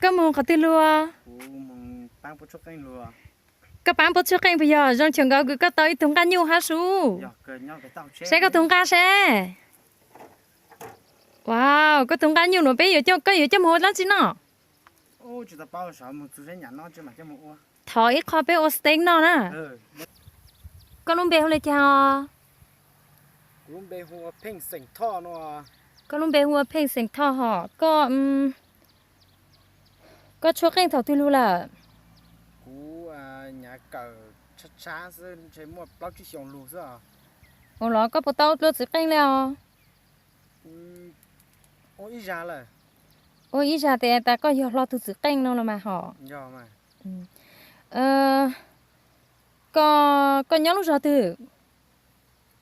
Koj mus qhov twg lug? Koj paab puab tshuab qeej puas yog? Zoo chaw nkawd kws koj tau ib tug nqaj nyuj hab sub. Saib koj tug nqaj seb. Wow, koj tug nqaj nyuj nuav peb yuav coj, koj yuav coj moog ua dlaab tsi noj? Thov ib qho peb ua steak noj na. Koj lub npe hu le caag os? Koj lub npe hu ua Pheej Xeem Thoj hos. Koj, koj tshuab qeej thaum twg lug lawm? Kuv nyav kawm tshab tshab xwb, ntshe muaj plaub tsib xyoos lug xwb os. Ua los koj puas tau dlua txiv qeej le os? Ua ib zag lawm. Ua ib zag tes tas koj yog hlo tug txiv qeej no los mas hom. Koj, koj nyob lub zog twg?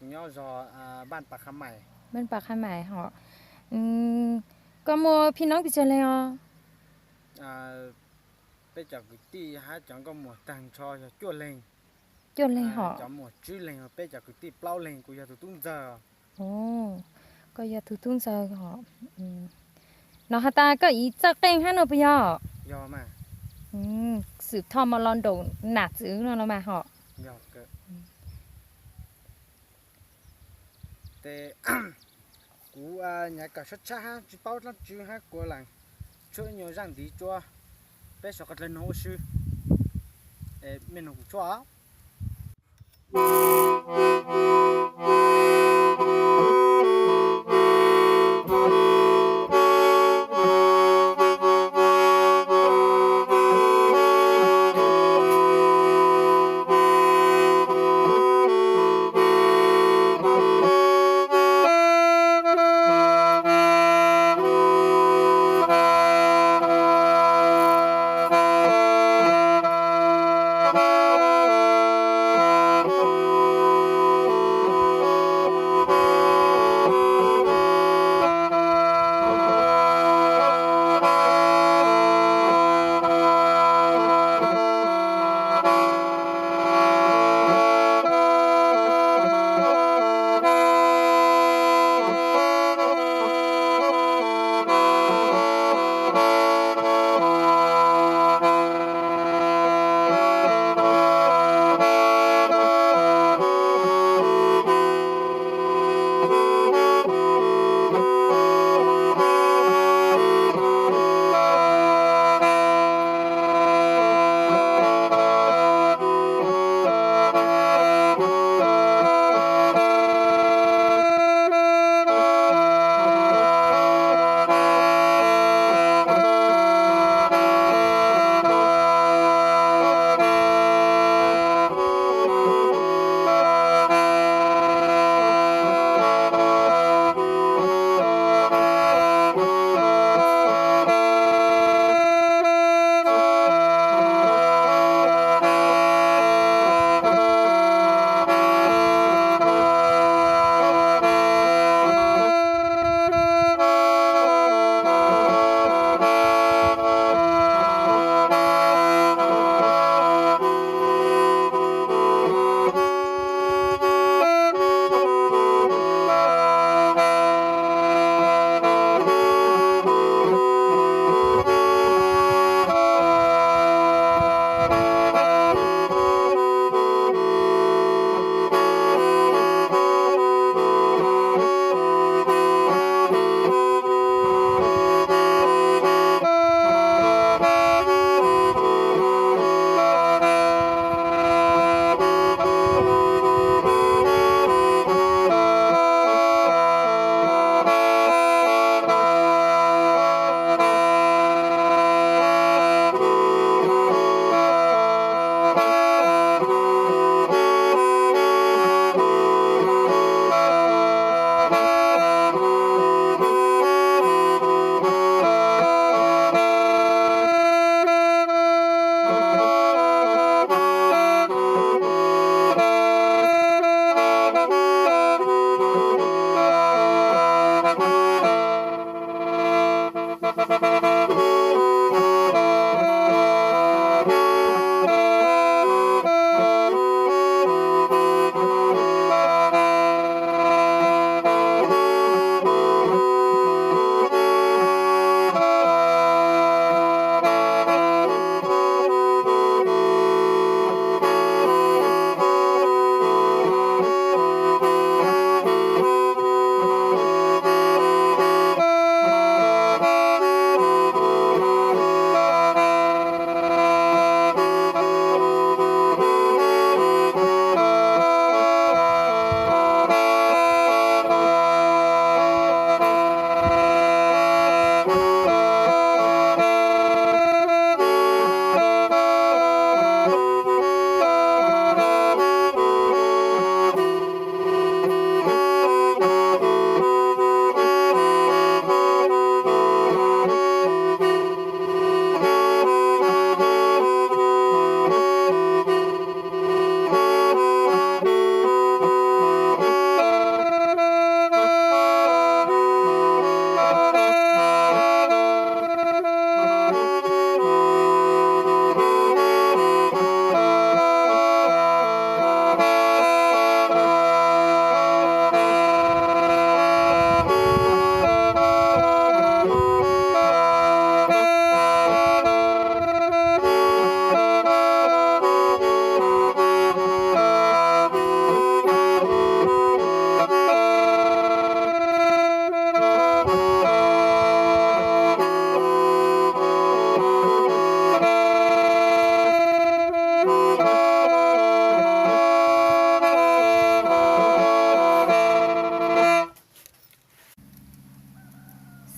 Nyob zog Npaj Qha Maim hom. Koj muaj phij noob pes tsawg leeg os? Peb cov kwv tij hab cov nkauj muam tag nrho yog cuaj leeg. Cuaj leeg hom. Cov muam tsib leeg, peb cov kwv tij plaub leeg, kuv yog tus tub ntxawg. Koj yog tus tub ntxawg hom. No has tas koj ib txawj qeej hab no puas yog? Xwm tho mas los nraum nam txwv no los mas hom. Tes kuv nyav kawm tshab tshab hab tsi paub dlaab tsi hab kuv lam tshuab ib nyuag zaaj ntiv tsua, peb sawv dlawg noog ua si. Mej noog kuv tshuab os.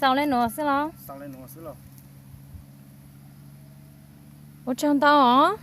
Tau le nuav xwb los? Ua tsaug ntau os.